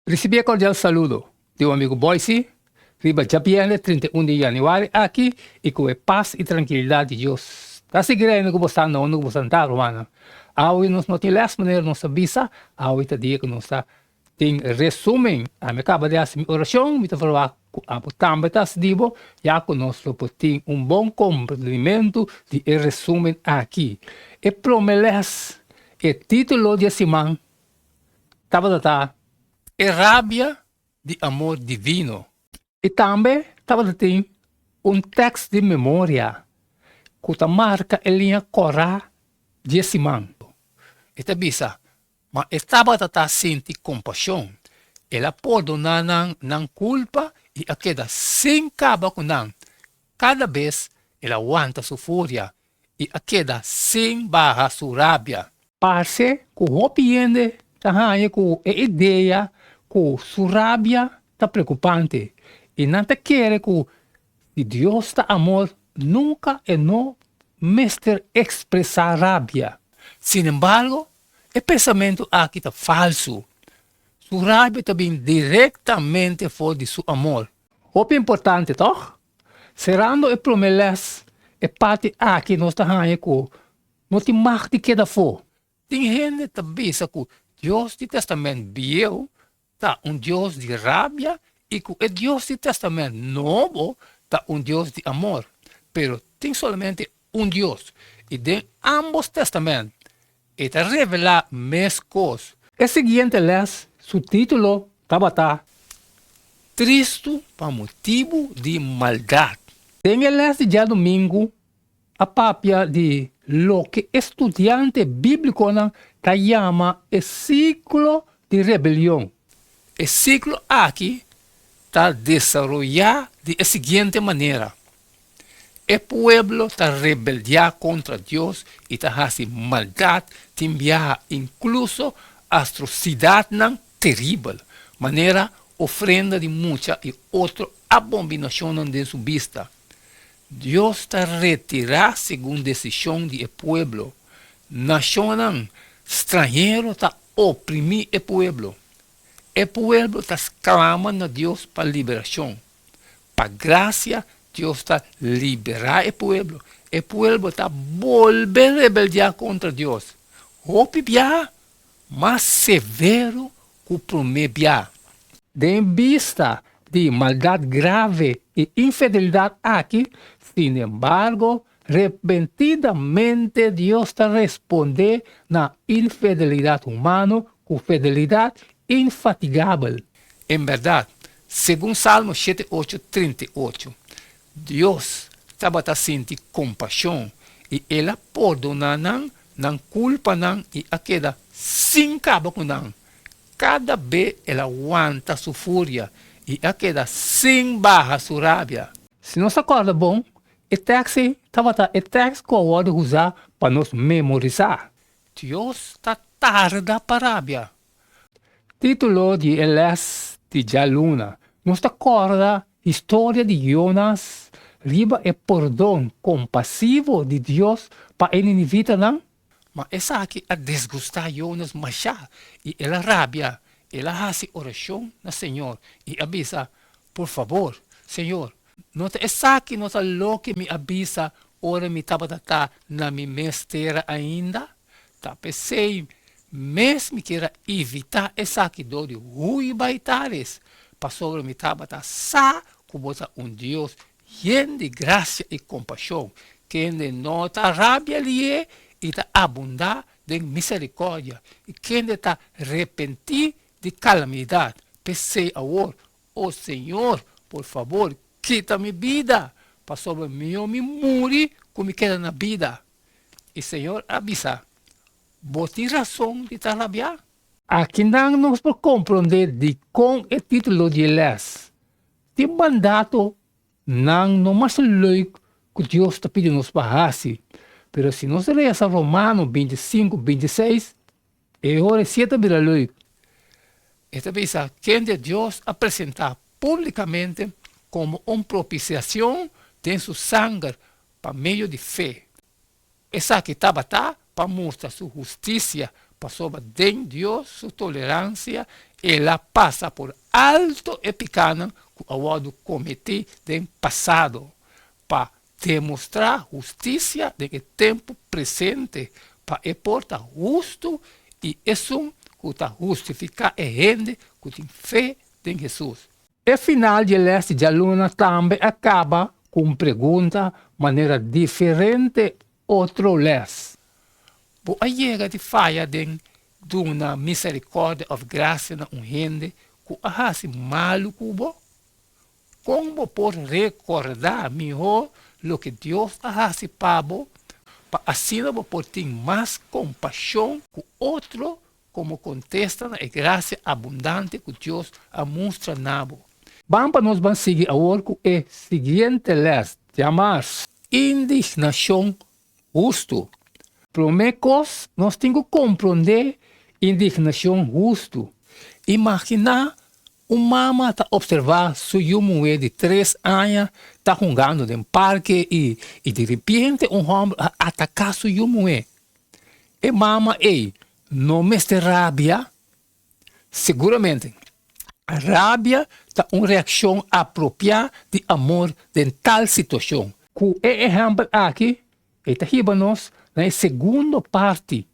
Risibí e kordial saludo di un amigu Boyce riba djabièrnè 31 di yanüari aki i ku e pas i trankilidat di Dios ta sigui reina ku bo sta na unda ku bo sta ta, rumannan. Awe nos no tin lès manera nos ta bisa, awe ta dia ku nos ta tin resumen. Ami a kaba di hasi mi orashon, mi ta ferwagt ku abo tambe ta hasi di bo, ya ku nos lo por tin un bon komprendimentu di e resumen aki. E promé lès, e título di e siman tabata ta E rabia di amor divino. I tambe tabata tin un tèks di memoria ku ta marka e liña kòrá di e siman. E ta bisa, Ma e tabata ta sinti kompashon. El a pordoná nan nan kulpa i a keda sin kaba ku nan. Kada bes el a wanta su furia i a keda sin baha su rabia. Parse ku hopi hende ta haña ku e idea ku su rabia ta preokupante i nan ta kere ku si Dios ta amor nunka e no mester ekspresá rabia. Sinembargo, e pensamentu aki ta falsu. Su rabia ta bin direktamente for di su amor. Hopi importante, tòg? Serando e promé lès, e parti aki nos ta haña ku no tin mag di keda afó. Tin hende ta bisa ku Dios di Tèstamènt Bieu ta un Dios di rabia i ku e Dios di Tèstamènt Nobo ta un Dios di amor. Pero tin solamente un Dios, i den ámbos tèstamènt e ta revelá meskos. E siguiente lès su título tabata Tristu pa motibu di maldat. Den e lès di djadumingu a papia di loke e studiante bíblikonan ta yama e siklo di rebelion. E siklo aki ta desaroyá di e siguiente manera, E pueblo ta rebeldiá kontra Dios i ta hasi maldat, tin biaha inkluso astrosidatnan teribel, manera ofrenda di mucha i otro abominashonnan den su bista. Dios ta retirá segun desishon di e pueblo. Nashonnan stranhero ta oprimí e pueblo. E pueblo ta sklama na Dios pa liberashon. Pa grasia Dios ta liberá e pueblo. E pueblo ta bolbe rebeldiá kontra Dios, hopi biaha mas severo ku promé biaha. Den bista di maldat grave i infidelidat aki, sinembargo, repentidamente Dios ta respondé na infidelidat humano ku fidelidat infatigabel. En bèrdat, segun Salmo shete ocho 38, Dios tabata sinti kompashon i el a pordoná nan nan kulpanan i a keda sin kaba ku nan. Kada be el a wanta su furia i a keda sin baha su rabia. Si nos ta kòrda bon, e tèks ei tabata e tèks ku a wòrdu usá pa nos memorisá. Dios ta tarda pa rabia. Título di e lès di djaluna, Nos ta kòrda historia di Jonas riba e pordon kompasivo di Dios pa e ninivitanan? Ma esaki a disgustá Jonas mashá, i el a rabia. El a hasi orashon na Señor i a bisa, Por fabor, Señor, no ta esaki no ta loke mi a bisa ora mi tabata ta na mi mes tera ainda? Ta p'esei mes mi kier a evitá esaki dor di hui bai Taris, pasobra mi tabata sa ku bo ta un Dios yen di grasia i kompashon, kende no ta rabia lié i ta abundá den miserikòrdia, i kende ta repentí di kalamidat. P'esei awor, o Señor, por fabor, kita mi bida, pasobra mihó mi muri ku mi keda na bida. I Señor a bisa, Bo tin rason di ta rabiá. Akinan nos por komprondé dikon e título di e lès tin mandato nan no mas leuk ku Dios ta pidi nos pa hasi. Pero si nos resa Romano 25, 26, e ora esei ta bira leuk. E ta bisa, Kende Dios a presentá públikamente komo un propisiashon den su sanger pa medio di fe. Esaki tabata pa mustra su hustisia. Pasobra den Dios su toleransia el a pasa por alto e pikánan ku a wòrdu kometí den pasado, pa demostrá hustisia den e tempu presente, pa e por ta hustu i esun ku ta hustifiká e hende ku tin fe den Hesus. E final di e lès di djaluna tambe a kaba ku un pregunta manera diferente otro lès. Bo a yega di faya den duna miserikòrdia òf grasia na un hende ku a hasi malu ku bo? Kon bo por rekordá mihó loke Dios a hasi pa bo pa asina bo por tin mas kompashon ku otro komo kontesta na e grasia abundante ku Dios a mustra na bo? Ban pa nos ban sigui awor ku e siguiente lès, djamars. Indignashon hustu. Promé kos, nos tin ku komprondé indignashon hustu. Imaginá un mama ta opservá su yu muhé di tres aña ta hungando den parke i i diripiente un hòmber a ataká su yu muhé. E mama ei no mester rabia? Seguramente, rabia ta un reakshon apropiá di amor den tal situashon. Ku e ehèmpel aki, e ta hiba nos na e segundo parti.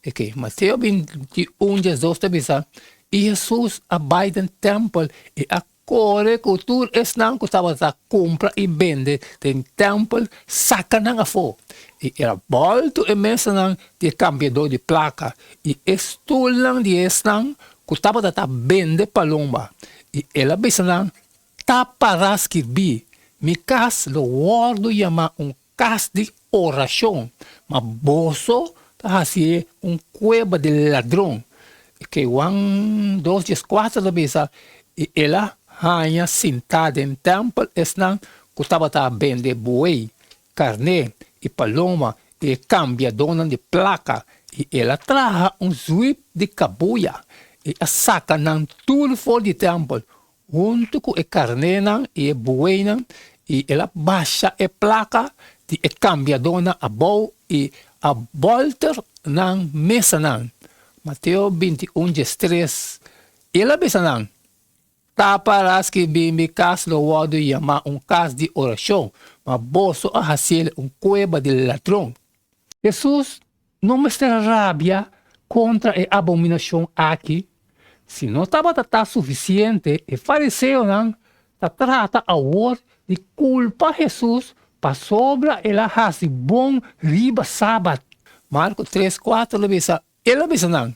Oke, Mateo 21, 12 ta bisa, I Hesus a bai den tèmpel i a Kore ku tur esnan ku tabata kumpra i bende den tèmpel saka nan afó. I el a bòltu e mesanan di e kambiadó di plaka i e stulnan di esnan ku tabata ta bende palomba. I el a bisa nan, Ta pará skirbí, Mi kas lo wòrdu yamá un kas di orashon, ma boso ta hasié un kueba di ladron. Ke Juan dos dieskuater ta bisa, I el a haña sintá den tèmpel esnan ku tabata bende buey, karné i paloma i e kambiadónan di plaka, i el a traha un zwip di kabuya i a saka nan tur for di tèmpel, Huntu ku e karnénan i e bueynan, i el a basha e plaka di e kambiadónan abou i a bòlter nan mesanan. Mateo 21, 13 I el a bisa nan, Ta pará skibí, Mi kas lo wòrdu yamá un kas di orashon, ma boso a hasiel un kueba di ladron. Hesus no mester a rabia kontra e abominashon aki. Si no tabata ta sufisiente, e fariseonan ta trata awor di kulpa Hesus pasobra el a hasi bon riba sabat. Marko tres, kuater ta bisa, El a bisa nan,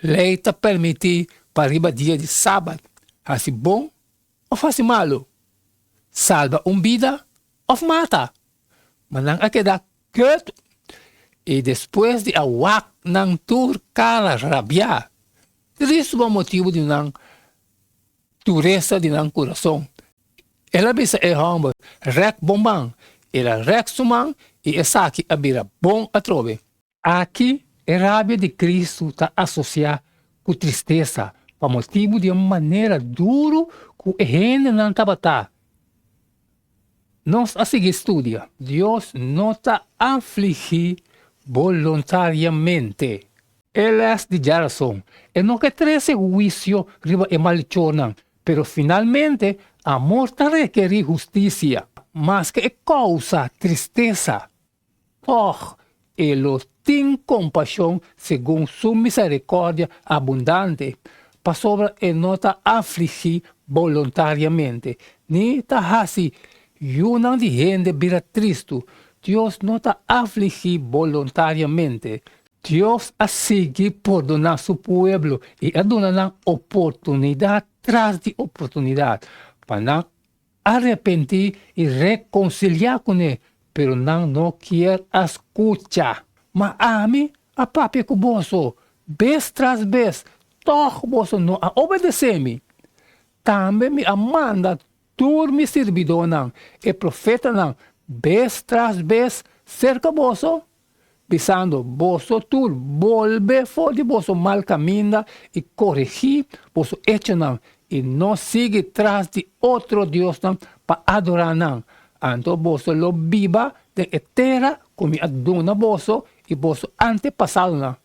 Lei ta permití pa riba dia di sabat hasi bon òf hasi malu, salba un bida òf mata. Ma nan a keda ketu, i despues di a wak nan tur kara rabiá, tristu pa motibu di nan duresa di nan kurason, el a bisa e hòmber, Rèk bo man. El a rèk su man, i esaki a bira bon atrobe. Aki e rabia di Kristu ta asosiá ku tristesa pa motibu di e manera duru ku e hendenan tabata. Nos a sigui studia. Dios no ta afligí boluntariamente. E lès di djarason, E no ke trese huisio riba e malechornan, pero finalmente amor ta rekerí hustisia, maske e kousa tristesa. Tòg e lo tin kompashon segun su miserikòrdia abundante, pasobra e no ta afligí boluntariamente, ni ta hasi yunan di hende bira tristu. Dios no ta afligí boluntariamente. Dios a sigui pordoná su pueblo i a duna nan oportunidat tras di oportunidat pa nan Arepentí i rekonsiliá kuné, pero nan no kier a skucha. Ma ami a papia ku boso bes tras bes, tòg boso no a obedesé mi. Tambe mi a manda tur mi sirbidónan, e profetanan, bes tras bes serka boso, bisando, Boso tur bolbe for di boso mal kaminda i koregí boso echonan, i no sigui tras di otro diosnan pa adorá nan. Anto boso lo biba den e tera ku mi a duna boso i boso antepasadonan.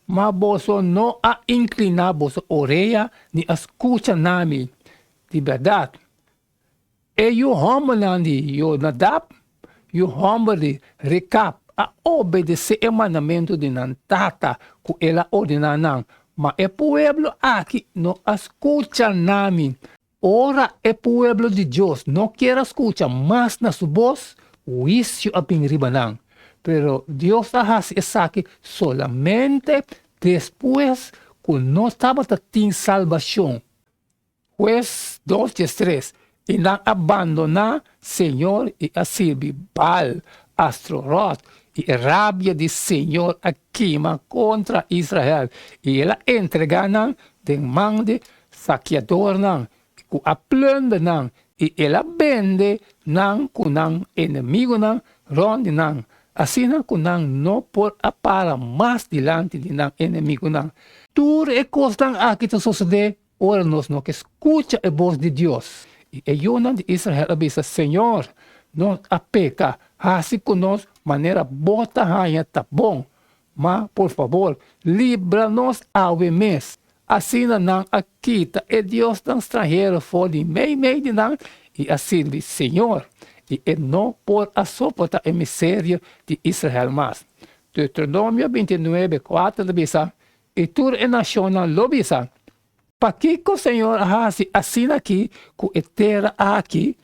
Ma boso no a inkliná boso orea ni a skucha na mi. Di bèrdat, e yu hòmbernan di Jonadab, yu hòmber di Rekab, a obedesé e mandamentu di nan tata ku el a ordená nan, ma e pueblo aki no a skucha na mi. Ora e pueblo di Dios no kier a skucha mas na su bos, huisio a bin riba nan. Pero Dios a hasi esaki solamente despues ku no tabata tin salbashon. Hues dos diestres, I nan a bandoná señor i a sirbi Baal, Astrorot, i e rabia di señor a kima kontra Israel, i el a entregá nan den man di sakeadornan ku a plunder nan, i el a bende nan ku nan enemigunan rònt di nan, asina ku nan no por a para mas dilanti di nan enemigunan. Tur e kosnan aki ta sosodé ora nos no ke skucha e bos di Dios. I e yunan di Israel a bisa, Señor, nos a peka, hasi ku nos manera bo ta haña ta bon. Ma, por fabor, libra nos awe mes. Asina nan a kita e diosnan stranhero for di meimei di nan i a sirbi Señor, i e no por a soportá e miseria di Israel mas. Deuteronomio bintinuebe, kuater ta bisa, I tur e nashonnan lo bisa, Pakiko Señor a hasi asina aki ku e tera aki?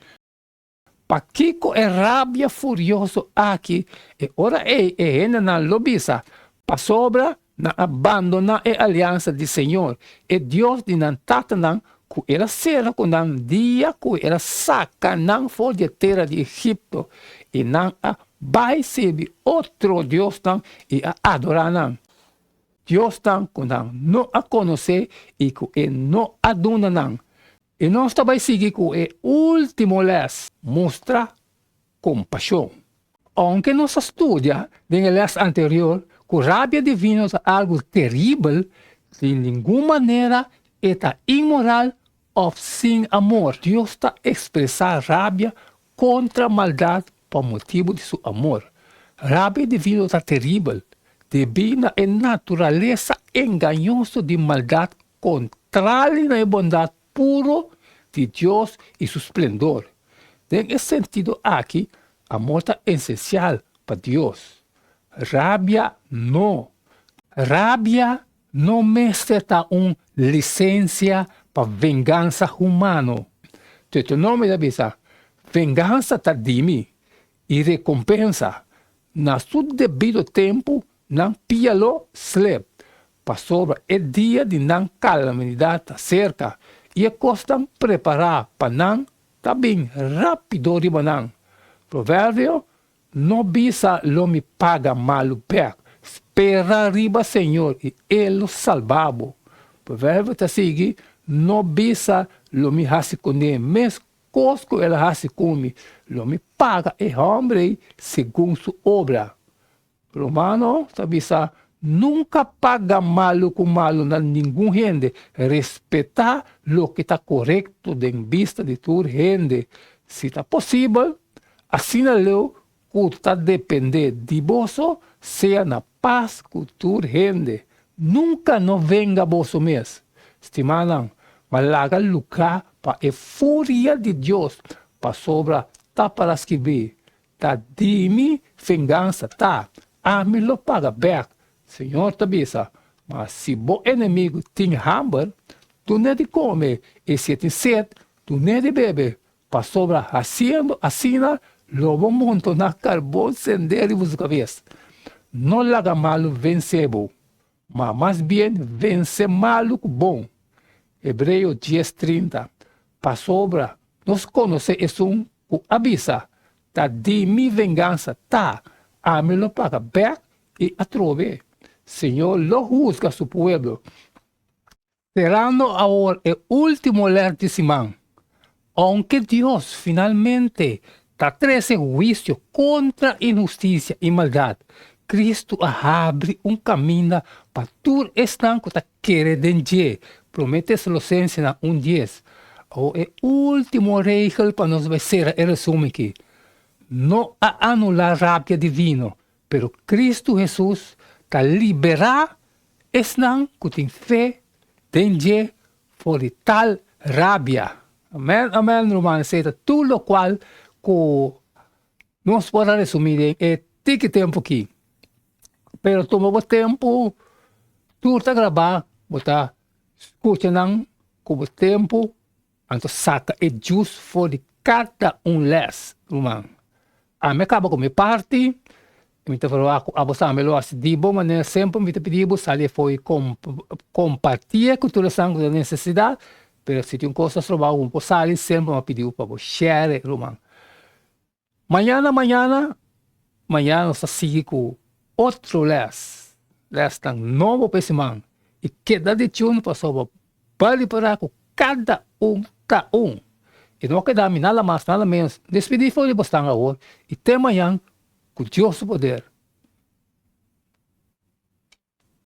Pakiko e rabia furioso aki? E ora ei e hendenan lo bisa, Pasobra nan a bandoná e aliansa di señor, e Dios di nan tatanan, ku el a sera ku nan dia ku el a saka nan for di e tera di Egipto, i nan a bai sirbi otro diosnan i a adorá nan, diosnan ku nan no a konosé i ku e no a duna nan. I nos ta bai sigui ku e último lès, Mustra kompashon. Ounke nos a studia den e lès anterior ku rabia divino ta algu teribel, di ningun manera e ta inmoral òf sin amor. Dios ta ekspresá rabia kontra maldat pa motibu di su amor. Rabia divino ta teribel debí na e naturalesa engañoso di maldat Kontrali na e bondat puro di Dios i su splendor. Den e sentido aki, amor ta esensial pa Dios. Rabia no. Rabia no mester ta un lisensia pa vengansa humano. Deuteronomio ta bisa, Vengansa ta di mi, i rekompensa, na su debido tempu Nan pia lo slep, pasobra e dia di nan kalamidat ta serka, i e kosnan prepará pa nan ta bin rápido riba nan. Proverbio, No bisa lo mi paga malu bèk, spera riba Señor i E lo salba bo. Proverbio ta sigui, No bisa lo mi hasi kuné mes kos ku el a hasi ku mi, lo mi paga e hòmber ei segun su obra. Romano ta bisa, Nunka paga malu ku malu na ningun hende, respetá loke ta korekto den bista di tur hende. Si ta posibel, asina leu ku ta dependé di boso, sea na pas ku tur hende. Nunka no venga boso mes, stimanan, ma laga lugá pa e furia di Dios, pasobra ta para skibí, Ta di mi vengansa ta, ami lo paga bek, Señor ta bisa. Ma si bo enemigu tin hamber, dun'é di kome, i si e tin set, dun'é di bebe, pasobra hasiendo asina lo bo montoná karbon sendé riba su kabes. No laga malu vensé bo, ma mas bien vense malu ku bon. Hebreo dies trinta, Pasobra nos konosé esun ku a bisa, Ta di mi vengansa ta, ami lo paga bèk i atrobe. Señor lo husga su pueblo. Serando awor e último lès di siman, ounke Dios finalmente ta trese huisio kontra inhustisia i maldat, Kristu a habri un kaminda pa tur esnan ku ta kere den dje, Promé Tesalosensenan un dies. Awor e último regel pa nos bai sera e resumen aki, No a anulá rabia divino, pero Kristu Hesus ta liberá. esnan ku tin fe den dje for di tal rabia. Amen, amen, ruman, esei ta tur lokual ku nos por a resumí den e tiki tempu aki. Pero tuma bo tempu, tur ta grabá, bo ta skucha nan ku bo tempu, anto saka e djus for di kada un lès, ruman. Ami a kaba ku mi parti, mi ta proba ku abo tambe lo hasi di bo manera. Semper mi ta pidi bo sali afó i kompartié ku tur esnan ku ta nesesidat, pero si tin un kos ta stroba bo por sali, semper mi a pidi bo pa bo share, ruman. Mañana, mañana, mañana nos ta sigui ku otro lès, lèsnan nobo pa e siman, i keda di tune pasobra bo bali para ku kada un ta un. I no keda mi nada mas nada menos despidi for di bosnan awor i te mañan ku Dios su poder.